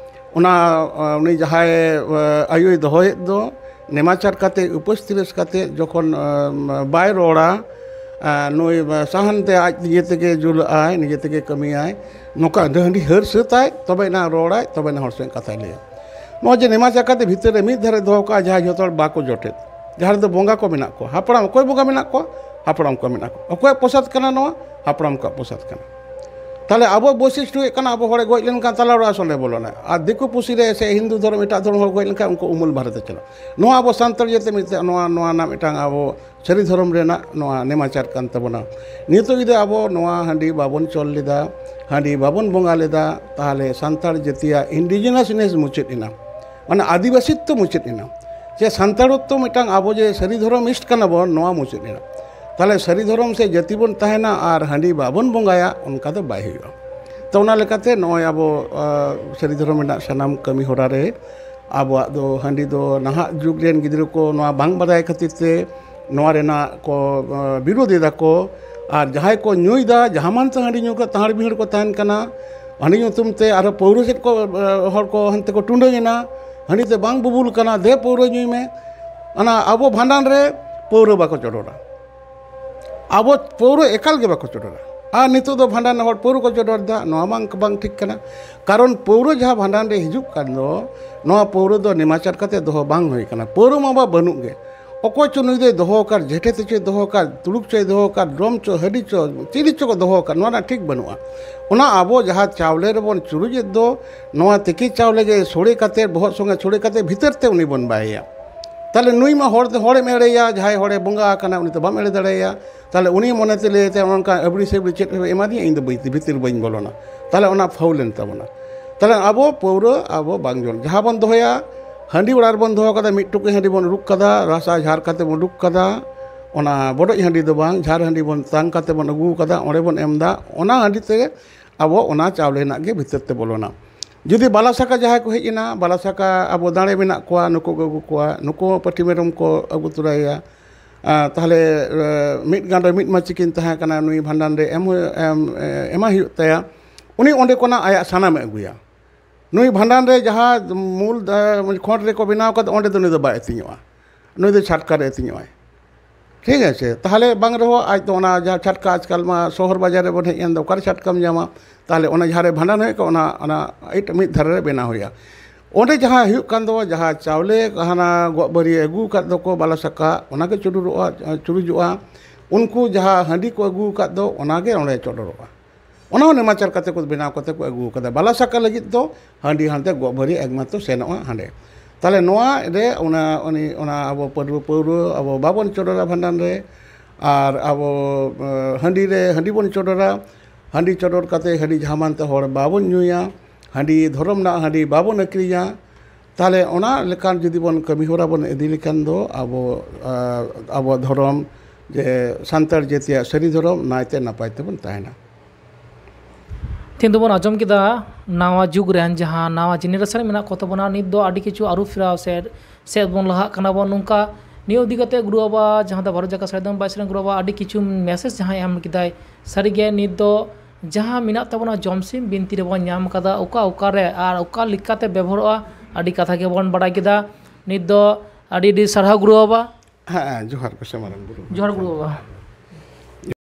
ᱚᱱᱟ, ᱟ, ᱩᱱᱤ ᱡᱟᱦᱟᱸᱭ, ᱟ, ᱟᱭᱳᱭ ᱫᱚᱦᱚᱭᱮᱫ ᱫᱚ, ᱱᱮᱢᱟᱪᱟᱨ ᱠᱟᱛᱮ, ᱩᱯᱟᱹᱥ ᱛᱤᱨᱟᱹᱥ ᱠᱟᱛᱮ ᱡᱚᱠᱷᱚᱱ, ᱟ, ᱵᱟᱭ ᱨᱚᱲᱟ, ᱟ, ᱱᱩᱭ, ᱟ, ᱥᱟᱦᱟᱱ ᱛᱮ ᱟᱡ ᱱᱤᱡᱮ ᱛᱮᱜᱮ ᱡᱩᱞᱟᱜᱼᱟᱭ, ᱱᱤᱡᱮ ᱛᱮᱜᱮ ᱠᱟᱹᱢᱤᱭᱟᱭ, ᱱᱚᱝᱠᱟ ᱦᱟᱺᱰᱤ ᱦᱟᱹᱨ ᱥᱟᱹᱛᱟᱭ, ᱛᱚᱵᱮ ᱮᱱᱟ ᱨᱚᱲᱟᱭ, ᱛᱚᱵᱮ ᱮᱱᱟ ᱦᱚᱲ ᱥᱚᱸᱜᱮ ᱠᱟᱛᱷᱟᱭ ᱞᱟᱹᱭᱟ᱾ ᱱᱚᱜᱼᱚᱭ ᱡᱮ ᱱᱮᱢᱟᱪᱟᱨ ᱠᱟᱛᱮ ᱵᱷᱤᱛᱟᱹᱨ ᱨᱮ ᱢᱤᱫ ᱫᱷᱟᱨᱮ ᱫᱚᱦᱚ ᱠᱟᱜᱼᱟ, ᱡᱟᱦᱟᱸ ᱡᱷᱚᱛᱚ ᱦᱚᱲ ᱵᱟᱠᱚ ᱡᱚᱴᱮᱫ, ᱡᱟᱦᱟᱸ ᱨᱮᱫᱚ ᱵᱚᱸᱜᱟ ᱠᱚ ᱢᱮᱱᱟᱜ ᱠᱚᱣᱟ, ᱦᱟᱯᱲᱟᱢ, ᱚᱠᱚᱭ ᱵᱚᱸᱜᱟ ᱢᱮᱱᱟᱜ ᱠᱚᱣᱟ? ᱦᱟᱯᱲᱟᱢ ᱠᱚᱣᱟᱜ ᱢᱮᱱᱟᱜ ᱠᱚᱣᱟ᱾ ᱚᱠᱚᱭᱟᱜ ᱯᱨᱚᱥᱟᱫ ᱠᱟᱱᱟ ᱱᱚᱣᱟ? ᱦᱟᱯᱲᱟᱢ ᱠᱚᱣᱟᱜ ᱯᱨᱚᱥᱟᱫ ᱠᱟᱱᱟ᱾ ᱛᱟᱦᱞᱮ ᱟᱵᱚ ᱵᱳᱭᱥᱤᱥᱴ ᱦᱩᱭᱩᱜ ᱠᱟᱱᱟ, ᱟᱵᱚ ᱦᱚᱲᱮ ᱜᱚᱡ ᱞᱮᱱᱠᱷᱟᱱ ᱛᱟᱞᱟ ᱚᱲᱟᱜ ᱥᱚᱸᱰᱮ ᱵᱚᱞᱚᱱᱟ, ᱟᱨ ᱫᱤᱠᱩ ᱯᱩᱥᱤ ᱨᱮ ᱥᱮ ᱦᱤᱱᱫᱩ ᱫᱷᱚᱨᱚᱢ ᱮᱴᱟᱜ ᱫᱷᱚᱨᱚᱢ ᱦᱚᱲ ᱜᱚᱡ ᱞᱮᱱᱠᱷᱟᱱ ᱩᱱᱠᱩ ᱩᱢᱩᱞ ᱵᱟᱦᱨᱮ ᱛᱮ ᱪᱟᱞᱟᱜ᱾ ᱱᱚᱣᱟ ᱟᱵᱚ ᱥᱟᱱᱛᱟᱲ ᱡᱟᱹᱛᱤ ᱢᱤᱫᱴᱮᱱ ᱱᱚᱣᱟ, ᱱᱚᱣᱟ ᱨᱮᱱᱟᱜ ᱢᱤᱫᱴᱟᱝ ᱟᱵᱚ ᱥᱟᱹᱨᱤ ᱫᱷᱚᱨᱚᱢ ᱨᱮᱱᱟᱜ ᱱᱚᱣᱟ ᱱᱮᱢᱟᱪᱟᱨ ᱠᱟᱱ ᱛᱟᱵᱚᱱᱟ᱾ ᱱᱤᱛᱚᱜ ᱡᱩᱫᱤ ᱟᱵᱚ ᱱᱚᱣᱟ ᱦᱟᱺᱰᱤ ᱵᱟᱵᱚᱱ ᱪᱚᱞ ᱞᱮᱫᱟ, ᱦᱟᱺᱰᱤ ᱵᱟᱵᱚᱱ ᱵᱚᱸᱜᱟ ᱞᱮᱫᱟ, ᱛᱟᱦᱞᱮ ᱥᱟᱱᱛᱟᱲ ᱡᱟᱹᱛᱤᱭᱟᱜ ᱤᱱᱰᱤᱡᱤᱱᱟᱥᱱᱮᱥ ᱢᱩᱪᱟᱹᱫ ᱮᱱᱟ, ᱢᱟᱱᱮ ᱟᱹᱫᱤᱵᱟᱹᱥᱤᱛᱛᱚ ᱢᱩᱪᱟᱹᱫ ᱮᱱᱟ᱾ ᱡᱮ ᱥᱟᱱᱛᱟᱲᱚᱛᱛᱚ ᱢᱤᱫᱴᱟᱝ ᱟᱵᱚ ᱡᱮ ᱥᱟᱹᱨᱤ ᱫᱷᱚᱨᱚᱢ ᱤᱥᱴ ᱠᱟᱱᱟ ᱵᱚᱱ, ᱱᱚᱣᱟ ᱢᱩᱪᱟᱹᱫ ᱮᱱᱟ᱾ ᱛᱟᱦᱞᱮ ᱥᱟᱹᱨᱤ ᱫᱷᱚᱨᱚᱢ ᱥᱮ ᱡᱟᱹᱛᱤ ᱵᱚᱱ ᱛᱟᱦᱮᱱᱟ ᱟᱨ ᱦᱟᱺᱰᱤ ᱵᱟᱵᱚᱱ ᱵᱚᱸᱜᱟᱭᱟ, ᱚᱱᱠᱟ ᱫᱚ ᱵᱟᱭ ᱦᱩᱭᱩᱜᱼᱟ᱾ ᱛᱚ ᱚᱱᱟ ᱞᱮᱠᱟᱛᱮ ᱱᱚᱜᱼᱚᱭ ᱟᱵᱚ, ᱟ, ᱥᱟᱹᱨᱤ ᱫᱷᱚᱨᱚᱢ ᱨᱮᱱᱟᱜ ᱥᱟᱱᱟᱢ ᱠᱟᱹᱢᱤ ᱦᱚᱨᱟ ᱨᱮ ᱟᱵᱚᱣᱟᱜ ᱫᱚ ᱦᱟᱺᱰᱤ ᱫᱚ ᱱᱟᱦᱟᱜ ᱡᱩᱜᱽ ᱨᱮᱱ ᱜᱤᱫᱽᱨᱟᱹ ᱠᱚ ᱱᱚᱣᱟ ᱵᱟᱝ ᱵᱟᱰᱟᱭ ᱠᱷᱟᱹᱛᱤᱨ ᱛᱮ ᱱᱚᱣᱟ ᱨᱮᱱᱟᱜ ᱠᱚ, ᱟ, ᱵᱤᱨᱳᱫ ᱮᱫᱟ ᱠᱚ᱾ ᱟᱨ ᱡᱟᱦᱟᱸᱭ ᱠᱚ ᱧᱩᱭᱮᱫᱟ, ᱡᱟᱦᱟᱸ ᱢᱟᱱ ᱛᱟᱦᱟᱸ ᱦᱟᱺᱰᱤ ᱧᱩ ᱠᱟᱛᱮ ᱛᱟᱦᱟᱸᱲ ᱵᱤᱦᱟᱹᱲ ᱠᱚ ᱛᱟᱦᱮᱱ ᱠᱟᱱᱟ, ᱦᱟᱺᱰᱤ ᱧᱩᱛᱩᱢ ᱛᱮ ᱟᱨᱦᱚᱸ ᱯᱟᱹᱣᱨᱟᱹ ᱥᱮᱫ ᱠᱚ, ᱟ, ᱦᱚᱲ ᱠᱚ ᱦᱟᱱᱛᱮ ᱠᱚ ᱴᱩᱸᱰᱟᱹᱝ ᱮᱱᱟ, ᱦᱟᱺᱰᱤ ᱛᱮ ᱵᱟᱝ ᱵᱩᱵᱩᱞ ᱠᱟᱱᱟ, ᱫᱮ ᱯᱟᱹᱣᱨᱟᱹ ᱧᱩᱭ ᱢᱮ᱾ ᱚᱱᱟ ᱟᱵᱚ ᱵᱷᱟᱸᱰᱟᱱ ᱨᱮ ᱯᱟᱹᱣᱨᱟᱹ ᱵᱟᱠᱚ ᱪᱚᱰᱚᱨᱟ, ᱟᱵᱚ ᱯᱟᱹᱣᱨᱟᱹ ᱮᱠᱟᱞ ᱜᱮ ᱵᱟᱠᱚ ᱪᱚᱰᱚᱨᱟ᱾ ᱟᱨ ᱱᱤᱛᱚᱜ ᱫᱚ ᱵᱷᱟᱸᱰᱟᱱ ᱨᱮ ᱦᱚᱲ ᱯᱟᱹᱣᱨᱟᱹ ᱠᱚ ᱪᱚᱰᱚᱨ ᱮᱫᱟ, ᱱᱚᱣᱟ ᱵᱟᱝ, ᱵᱟᱝ ᱴᱷᱤᱠ ᱠᱟᱱᱟ᱾ ᱠᱟᱨᱚᱱ ᱯᱟᱹᱣᱨᱟᱹ ᱡᱟᱦᱟᱸ ᱵᱷᱟᱸᱰᱟᱱ ᱨᱮ ᱦᱤᱡᱩᱜ ᱠᱟᱱ ᱫᱚ, ᱱᱚᱣᱟ ᱯᱟᱹᱣᱨᱟᱹ ᱫᱚ ᱱᱮᱢᱟᱪᱟᱨ ᱠᱟᱛᱮ ᱫᱚᱦᱚ ᱵᱟᱝ ᱦᱩᱭ ᱠᱟᱱᱟ᱾ ᱯᱟᱹᱣᱨᱟᱹ ᱢᱟ ᱵᱟ ᱵᱟᱹᱱᱩᱜ ᱜᱮ᱾ ᱚᱠᱚᱭ ᱪᱚ ᱱᱩᱭ ᱫᱚᱭ ᱫᱚᱦᱚ ᱟᱠᱟᱫ, ᱡᱷᱮᱴᱮ ᱛᱮᱪᱚᱭ ᱫᱚᱦᱚ ᱟᱠᱟᱫ, ᱛᱩᱲᱩᱠ ᱪᱚᱭ ᱫᱚᱦᱚ ᱟᱠᱟᱫ, ᱰᱨᱚᱢ ᱪᱚ, ᱦᱟᱺᱰᱤ ᱪᱚ, ᱪᱤᱞᱤ ᱪᱚ ᱠᱚ ᱫᱚᱦᱚ ᱟᱠᱟᱫ, ᱱᱚᱣᱟ ᱨᱮᱱᱟᱜ ᱴᱷᱤᱠ ᱵᱟᱹᱱᱩᱜᱼᱟ᱾ ᱚᱱᱟ ᱟᱵᱚ ᱡᱟᱦᱟᱸ ᱪᱟᱣᱞᱮ ᱨᱮᱵᱚᱱ ᱪᱩᱨᱩᱡᱮᱫ ᱫᱚ, ᱱᱚᱣᱟ ᱛᱤᱠᱤ ᱪᱟᱣᱞᱮ ᱜᱮ ᱥᱳᱲᱮ ᱠᱟᱛᱮ, ᱵᱚᱦᱚᱜ ᱥᱚᱸᱜᱮ ᱥᱳᱲᱮ ᱠᱟᱛᱮ ᱵᱷᱤᱛᱟᱹᱨ ᱛᱮ ᱩᱱᱤ ᱵᱚᱱ ᱵᱟᱭᱮᱭᱟ᱾ ᱛᱟᱦᱞᱮ ᱱᱩᱭ ᱢᱟ ᱦᱚᱲ, ᱦᱚᱲᱮᱢ ᱮᱲᱮᱭᱟ, ᱡᱟᱦᱟᱸᱭ ᱦᱚᱲᱮ ᱵᱚᱸᱜᱟ ᱟᱠᱟᱱᱟ ᱩᱱᱤ ᱫᱚ ᱵᱟᱢ ᱮᱲᱮ ᱫᱟᱲᱮᱭᱟᱭᱟ᱾ ᱛᱟᱦᱞᱮ ᱩᱱᱤ ᱢᱚᱱᱮ ᱛᱮ ᱞᱟᱹᱭ ᱛᱮ ᱚᱱᱠᱟ ᱟᱹᱵᱲᱤ ᱥᱟᱹᱵᱲᱤ ᱪᱮᱫ ᱮᱢᱟ ᱫᱤᱧᱟ, ᱤᱧ ᱫᱚ ᱵᱟᱹᱧ, ᱵᱷᱤᱛᱤᱨ ᱵᱟᱹᱧ ᱵᱚᱞᱚᱱᱟ᱾ ᱛᱟᱦᱞᱮ ᱚᱱᱟ ᱯᱷᱟᱩᱞ ᱮᱱ ᱛᱟᱵᱚᱱᱟ᱾ ᱛᱟᱦᱞᱮ ᱟᱵᱚ ᱯᱟᱹᱣᱨᱟᱹ ᱟᱵᱚ ᱵᱟᱝ ᱡᱚᱢ, ᱡᱟᱦᱟᱸ ᱵᱚᱱ ᱫᱚᱦᱚᱭᱟ, ᱦᱟᱺᱰᱤ ᱚᱲᱟᱜ ᱨᱮᱵᱚᱱ ᱫᱚᱦᱚ ᱠᱟᱫᱟ, ᱢᱤᱫ ᱴᱩᱠᱩᱡ ᱦᱟᱺᱰᱤ ᱵᱚᱱ ᱩᱰᱩᱠ ᱠᱟᱫᱟ, ᱨᱟᱥᱟ ᱡᱷᱟᱨ ᱠᱟᱛᱮ ᱵᱚᱱ ᱩᱰᱩᱠ ᱠᱟᱫᱟ, ᱚᱱᱟ ᱵᱚᱰᱚᱡ ᱦᱟᱺᱰᱤ ᱫᱚ ᱵᱟᱝ, ᱡᱷᱟᱨ ᱦᱟᱺᱰᱤ ᱵᱚᱱ ᱛᱟᱝ ᱠᱟᱛᱮ ᱵᱚᱱ ᱟᱹᱜᱩ ᱟᱠᱟᱫᱟ, ᱚᱸᱰᱮ ᱵᱚᱱ ᱮᱢ ᱮᱫᱟ, ᱚᱱᱟ ᱦᱟᱺᱰᱤ ᱛᱮᱜᱮ ᱟᱵᱚ ᱚᱱᱟ ᱪᱟᱣᱞᱮ ᱨᱮᱱᱟᱜ ᱜᱮ ᱵᱷᱤᱛᱟᱹᱨ ᱛᱮ ᱵᱚᱞᱚᱱᱟ᱾ ᱡᱩᱫᱤ ᱵᱟᱞᱟ ᱥᱟᱠᱟ ᱡᱟᱦᱟᱸᱭ ᱠᱚ ᱦᱮᱡ ᱮᱱᱟ, ᱵᱟᱞᱟ ᱥᱟᱠᱟ ᱟᱵᱚ ᱫᱟᱲᱮ ᱢᱮᱱᱟᱜ ᱠᱚᱣᱟ, ᱱᱩᱠᱩ ᱠᱚ ᱟᱹᱜᱩ ᱠᱚᱣᱟ, ᱱᱩᱠᱩ ᱦᱚᱸ ᱯᱟᱹᱴᱷᱤ ᱢᱮᱨᱚᱢ ᱠᱚ ᱟᱹᱜᱩ ᱛᱚᱨᱟᱭᱟ᱾ ᱟᱨ ᱛᱟᱦᱚᱞᱮ, ᱮ, ᱢᱤᱫ ᱜᱟᱸᱰᱚ ᱢᱤᱫ ᱢᱟᱹᱪᱤ ᱠᱤᱱ ᱛᱟᱦᱮᱸ ᱠᱟᱱᱟ, ᱱᱩᱭ ᱵᱷᱟᱸᱰᱟᱱ ᱨᱮ ᱮᱢ ᱦᱩᱭ-, ᱮᱢ, ᱮ, ᱮᱢᱟ ᱦᱩᱭᱩᱜ ᱛᱟᱭᱟ᱾ ᱩᱱᱤ ᱚᱸᱰᱮ ᱠᱷᱚᱱᱟᱜ ᱟᱭᱟᱜ ᱥᱟᱱᱟᱢᱮ ᱟᱹᱜᱩᱭᱟ᱾ ᱱᱩᱭ ᱵᱷᱟᱸᱰᱟᱱ ᱨᱮ ᱡᱟᱦᱟᱸ ᱢᱩᱞ, ᱮ, ᱠᱷᱚᱸᱰ ᱨᱮᱠᱚ ᱵᱮᱱᱟᱣ ᱠᱟᱫᱟ, ᱚᱸᱰᱮ ᱫᱚ ᱱᱩᱭ ᱫᱚ ᱵᱟᱭ ᱟᱹᱛᱤᱧᱚᱜᱼᱟ, ᱱᱩᱭ ᱫᱚ ᱪᱷᱟᱴᱠᱟ ᱨᱮ ᱟᱹᱛᱤᱧᱚᱜᱼᱟᱭ᱾ ᱴᱷᱤᱠ ᱟᱪᱷᱮ, ᱛᱟᱦᱚᱞᱮ ᱵᱟᱝ ᱨᱮᱦᱚᱸ ᱟᱡ ᱫᱚ ᱚᱱᱟ ᱡᱟᱦᱟᱸ ᱪᱷᱟᱴᱠᱟ, ᱟᱡᱠᱟᱞ ᱢᱟ ᱥᱚᱦᱚᱨ ᱵᱟᱡᱟᱨ ᱨᱮᱵᱚᱱ ᱦᱮᱡ ᱮᱱ ᱫᱚ, ᱚᱠᱟᱨᱮ ᱪᱷᱟᱴᱠᱟᱢ ᱧᱟᱢᱟ? ᱛᱟᱦᱚᱞᱮ ᱚᱱᱟ ᱡᱟᱦᱟᱸ ᱨᱮ ᱵᱷᱟᱸᱰᱟᱱ ᱦᱩᱭᱩᱜ ᱠᱟᱱᱟ, ᱚᱱᱟ, ᱚᱱᱟ ᱤᱴ ᱢᱤᱫ ᱫᱷᱟᱨᱮ ᱨᱮ ᱵᱮᱱᱟᱣ ᱦᱩᱭᱩᱜᱼᱟ᱾ ᱚᱸᱰᱮ ᱡᱟᱦᱟᱸ ᱦᱩᱭᱩᱜ ᱠᱟᱱ ᱫᱚ, ᱡᱟᱦᱟᱸ ᱪᱟᱣᱞᱮ ᱦᱟᱱᱟ ᱜᱚᱜ ᱵᱟᱹᱨᱤ ᱟᱹᱜᱩ ᱟᱠᱟᱫ ᱫᱚᱠᱚ ᱵᱟᱞᱟ ᱥᱟᱠᱟ, ᱚᱱᱟᱜᱮ ᱪᱩᱰᱩᱨᱚᱜᱼᱟ, ᱪᱩᱨᱩᱡᱚᱜᱼᱟ᱾ ᱩᱱᱠᱩ ᱡᱟᱦᱟᱸ ᱦᱟᱺᱰᱤ ᱠᱚ ᱟᱹᱜᱩ ᱟᱠᱟᱫ ᱫᱚ, ᱚᱱᱟᱜᱮ ᱚᱸᱰᱮ ᱪᱚᱰᱚᱨᱚᱜᱼᱟ᱾ ᱚᱱᱟ ᱦᱚᱸ ᱱᱮᱢᱟᱪᱟᱨ ᱠᱟᱛᱮ ᱠᱚ ᱵᱮᱱᱟᱣ ᱠᱟᱛᱮ ᱠᱚ ᱟᱹᱜᱩ ᱟᱠᱟᱫᱟ᱾ ᱵᱟᱞᱟ ᱥᱟᱠᱟ ᱞᱟᱹᱜᱤᱫ ᱫᱚ ᱦᱟᱺᱰᱤ ᱦᱟᱱᱛᱮ ᱜᱚᱜ ᱵᱷᱟᱹᱨᱤ ᱮᱠᱢᱟᱛᱨᱚ ᱥᱮᱱᱚᱜᱼᱟ ᱦᱟᱸᱰᱮ᱾ ᱛᱟᱦᱚᱞᱮ ᱱᱚᱣᱟ ᱨᱮ ᱚᱱᱟ, ᱩᱱᱤ, ᱚᱱᱟ ᱟᱵᱚ ᱯᱟᱹᱨᱣᱟᱹ ᱯᱟᱹᱣᱨᱟᱹ ᱟᱵᱚ ᱵᱟᱵᱚᱱ ᱪᱚᱰᱚᱨᱟ ᱵᱷᱟᱸᱰᱟᱱ ᱨᱮ, ᱟᱨ ᱟᱵᱚ, ᱮ, ᱦᱟᱺᱰᱤ ᱨᱮ ᱦᱟᱺᱰᱤ ᱵᱚᱱ ᱪᱚᱰᱚᱨᱟ᱾ ᱦᱟᱺᱰᱤ ᱪᱚᱰᱚᱨ ᱠᱟᱛᱮ ᱦᱟᱺᱰᱤ ᱡᱟᱦᱟᱸ ᱢᱟᱱᱛᱮ ᱦᱚᱲ ᱵᱟᱵᱚᱱ ᱧᱩᱭᱟ, ᱦᱟᱺᱰᱤ ᱫᱷᱚᱨᱚᱢ ᱨᱮᱱᱟᱜ ᱦᱟᱺᱰᱤ ᱵᱟᱵᱚᱱ ᱟᱹᱠᱷᱨᱤᱧᱟ᱾ ᱛᱟᱦᱚᱞᱮ ᱚᱱᱟ ᱞᱮᱠᱟᱱ ᱡᱩᱫᱤ ᱵᱚᱱ ᱠᱟᱹᱢᱤ ᱦᱚᱨᱟ ᱵᱚᱱ ᱤᱫᱤ ᱞᱮᱠᱷᱟᱱ ᱫᱚ ᱟᱵᱚ, ᱟ, ᱟᱵᱚ ᱫᱷᱚᱨᱚᱢ, ᱡᱮ ᱥᱟᱱᱛᱟᱲ ᱡᱟᱹᱛᱤᱭᱟᱜ ᱥᱟᱹᱨᱤ ᱫᱷᱚᱨᱚᱢ, ᱱᱟᱭᱛᱮ ᱱᱟᱯᱟᱭ ᱛᱮᱵᱚᱱ ᱛᱟᱦᱮᱱᱟ᱾ ᱛᱮᱦᱮᱧ ᱫᱚᱵᱚᱱ ᱟᱸᱡᱚᱢ ᱠᱮᱫᱟ, ᱱᱟᱣᱟ ᱡᱩᱜᱽ ᱨᱮᱱ ᱡᱟᱦᱟᱸ ᱱᱟᱣᱟ generation ᱢᱮᱱᱟᱜ ᱠᱚ ᱛᱟᱵᱚᱱᱟ, ᱱᱤᱛ ᱫᱚ ᱟᱹᱰᱤ ᱠᱤᱪᱷᱩ ᱟᱹᱨᱩ ᱯᱷᱮᱨᱟᱣ ᱥᱮᱫ, ᱥᱮᱫ ᱵᱚᱱ ᱞᱟᱦᱟᱜ ᱠᱟᱱᱟ ᱵᱚᱱ᱾ ᱱᱚᱝᱠᱟ ᱱᱤᱭᱟᱹ ᱤᱫᱤ ᱠᱟᱛᱮ ᱜᱩᱨᱩ ᱵᱟᱵᱟ, ᱡᱟᱦᱟᱸ ᱫᱚ ᱵᱟᱨᱚ ᱡᱟᱠᱟ ᱥᱟᱨᱡᱚᱢ ᱵᱟᱭ ᱥᱮᱨᱮᱧ, ᱜᱩᱨᱩ ᱵᱟᱵᱟ ᱟᱹᱰᱤ ᱠᱤᱪᱷᱩ message ᱡᱟᱦᱟᱸᱭ ᱮᱢ ᱠᱮᱫᱟᱭ, ᱥᱟᱹᱨᱤᱜᱮ ᱱᱤᱛ ᱫᱚ ᱡᱟᱦᱟᱸ ᱢᱮᱱᱟᱜ ᱛᱟᱵᱚᱱᱟ ᱡᱚᱢᱥᱤᱢ ᱵᱤᱱᱛᱤ ᱨᱮᱵᱚᱱ ᱧᱟᱢ ᱠᱟᱫᱟ, ᱚᱠᱟ ᱚᱠᱟᱨᱮ ᱟᱨ ᱚᱠᱟ ᱞᱮᱠᱟᱛᱮ ᱵᱮᱵᱚᱦᱟᱨᱚᱜᱼᱟ, ᱟᱹᱰᱤ ᱠᱟᱛᱷᱟ ᱜᱮᱵᱚᱱ ᱵᱟᱲᱟᱭ ᱠᱮᱫᱟ᱾ ᱱᱤᱛ ᱫᱚ ᱟᱹᱰᱤ ᱟᱹᱰᱤ ᱥᱟᱨᱦᱟᱣ ᱜᱩᱨᱩ ᱵᱟᱵᱟ᱾ ᱦᱮᱸ, ᱡᱚᱦᱟᱨ ᱜᱚᱸᱥᱟᱭ ᱢᱟᱨᱟᱝ ᱵᱩᱨᱩ᱾ ᱡᱚᱦᱟᱨ ᱜᱩᱨᱩ ᱵᱟᱵᱟ᱾